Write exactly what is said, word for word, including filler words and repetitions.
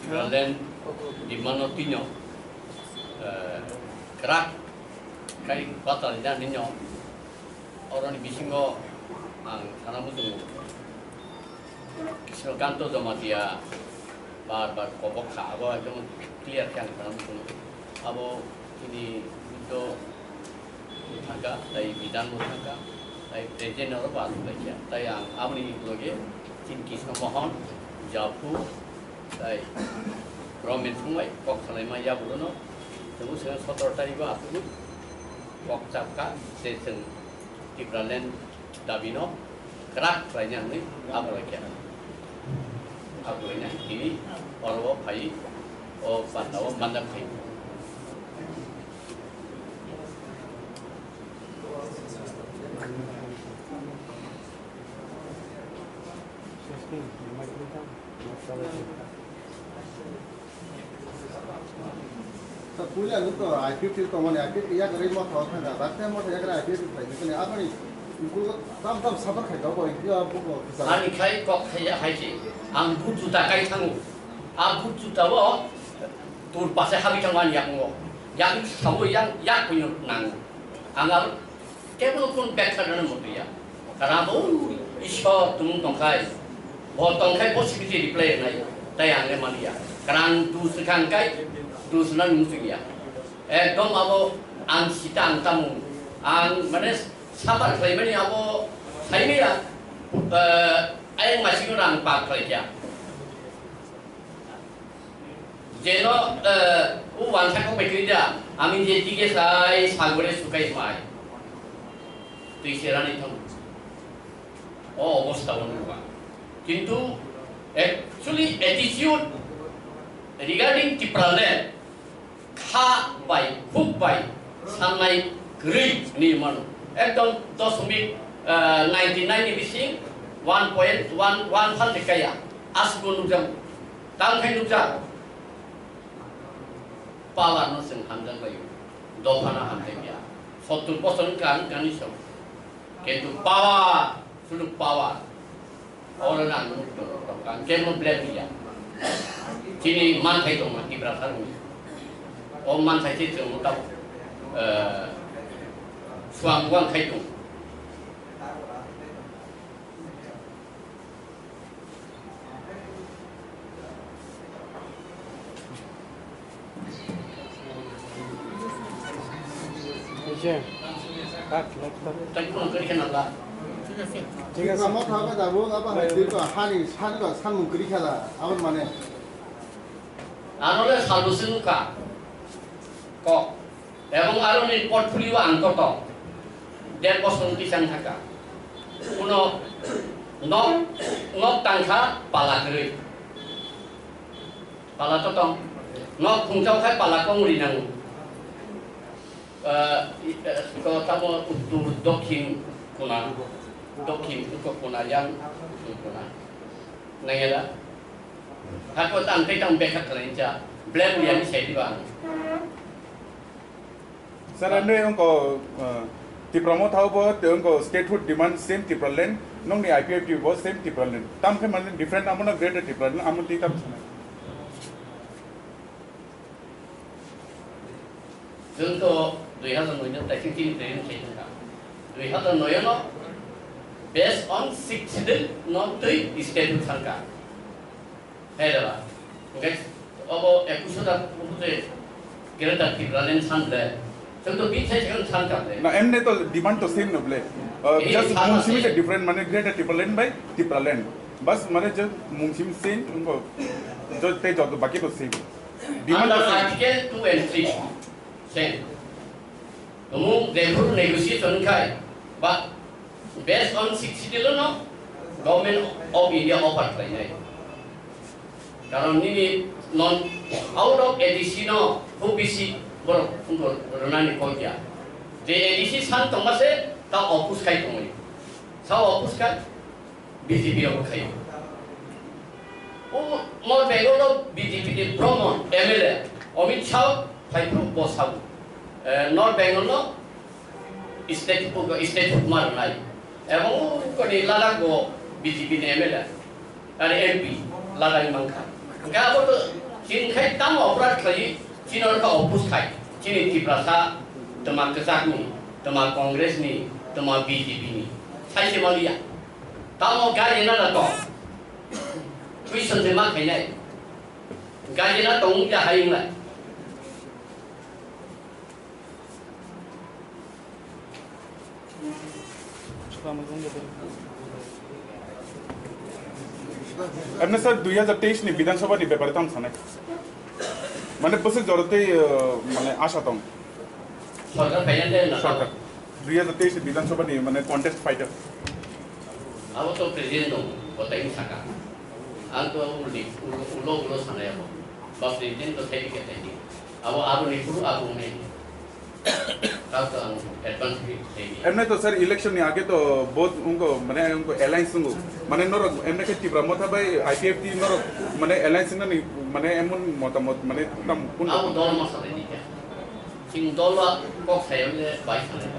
Tipraland demand no tino, eh, kwrak kai batal jani no oroni bisingo ang sana muchungo Kishore Kanto Jamatia bar bar kobok kha abo ekdom clear khe ang sana muchungo abo chini Buddho thangkha, tai Bidan bo thangkha, tai President oro bo aswk laikha. Tai ang aboni loge chini Krishna Mohan, Japhu, tai Romen Sungbai kok salaima yagulono. Chwng sotoro tarikgo aswk kok chapkha, je chwng Tipraland dabino kwrak khlaina hwnwi abo laikha. Abo laina tini oro phai o panda o manjak phai. Puila nuk to I P F T tongmani, I P F T yak rwi motha o thangkha, baksa motha yak rwi I P F T khlai nukani, aboni tam tam sabar khai tongo, buko kwcharo. Ani khai kok khai ya khai se, ang butu ta kai thango, a butu ta o tur pase habi thango ani yakungo, yak sawi yang yak puino nango, ang aro Kebo kun bek kha rwna mutuya. Karang bo Ishwar tumung tongkhai. Bo tongkhai bo sibiti reply nai. Tai ang le mania. Karang tu swkang kai tu swna nung swngya. Ekdom abo ang sita ang tamung. Ang mane sabar khlaimani abo saimaya. Eh, ayang masing rang pak khlaikya. Jeno, eh, u wansa kok bai kwrwi da, ami je dige sai sagore sukai mai. Twi serani thang. O obostha o nukha. Kintu actually attitude regarding Tipraland kha bai, khuk bai, sannai kwrwi hinwi mano. Ekdom dosmik, eh, ninety nine ni bising one point one one phan de kaya. Aswk nukjago. Tang khai nukjago. Power no chwng hamjak bai. Dopha no hamjak ya. Sottur bosor wngkha ang kani song. Kintu power, sulu power. Oro nang nuk tongo, tong kang kebo blame ya. Chini manthai tongma Tiprasa rokni. O manthai se chwng tabuk, eh, swang wang khai tong. Ei je, kak, laptop. Thik ase. Motha bai da bo abo hai twi ba hani sani ba sanmung kwrwi kha da abo mane. Ano le salbwswng wngkha kok. Ebong aroni portfolio ang kotor. Der bosong tisang thaka. Uno nok, nok tangkha pala kwrwi. Pala to tong. Nok khungchao khai pala kong ri nango. Eh, i-, eh, to tamo uttor, dokhin, kona. Dokhin, uko kona, yang, uttor kona. Nangya da? Hako tang tei tang bekha kalaincha. Blame yang sai di ba. Sir, ano yung ko, uh, Tipra Motha bo, yung ko statehood demand same Tipraland, nung ni I P F T bo same Tipraland. Tam khe mane different amo na greater Tipraland, amo ti tam sana. Chwng to dui hazar noi no taising chini training khai thangkha. Dui hazar noi no based on sixth schedule no twi statehood thangkha. Hai dala. Hwnkhe obo ekush hajar kuphur je Greater Tipraland san ble. Chwng to bini sai chwng san kha ble. Na, emne to demand to same no ble. Uh, just mung simi se different, mane Greater Tipraland by Tipraland. Bas mane just mung simi same, wngkha just te joto baki to same. Demand to same. Under Article two and three. Same. Tumung jephuru negotiation khai ba based on sixth schedule no Government of India offer khlainai. Karon nini non out of A D C no O B C borok rwnani kok ya. Je A D C san tongma se ta oppose khai tongwi. Sa oppose khai B J P rok khai. O North Bengal o B J P ni Brahman M L A Amit Shah phai phuru bo sabo. Eh, North Bengal no state, state hukma rwnai. Ebong koni Ladakh bo B J P ni M L A. Ani M P lagai mankha. Hingke abo to chini khai tamo operate khlai, chini orkha oppose khai. Chini Tiprasa tma kwchakni, tma Congressni, tma B J P ni. Sai se maliya. Tamo gari na na tong. Twi sanje ma khainai. Gari na tong ya hai ngai. Emne sir, dui hajar teis ni Bidhan Sabha ni bepare tamo sanai. Mane bwswk jorotwi, uh, mane asha tong. Sorkar phaina de na. Sorkar. Dui hajar teis ni Bidhan Sabha ni mane contest fighter. Abo to president dong, kotai saka. Ang to ulni, ulo, ulo, ulo sanai abo. Ba president to thai ke thai. Abo, abo ni puru abo ne. Emne to sir, election ni age to vote ungo, mane ungo alliance ungo. Mane norok emne khe Tipra Motha bai I P F T norok mane alliance nani mane emon motamot mane tam kun. Abo dol ma sanai ni khe. Ching dol ba kok sayam le bai sanai.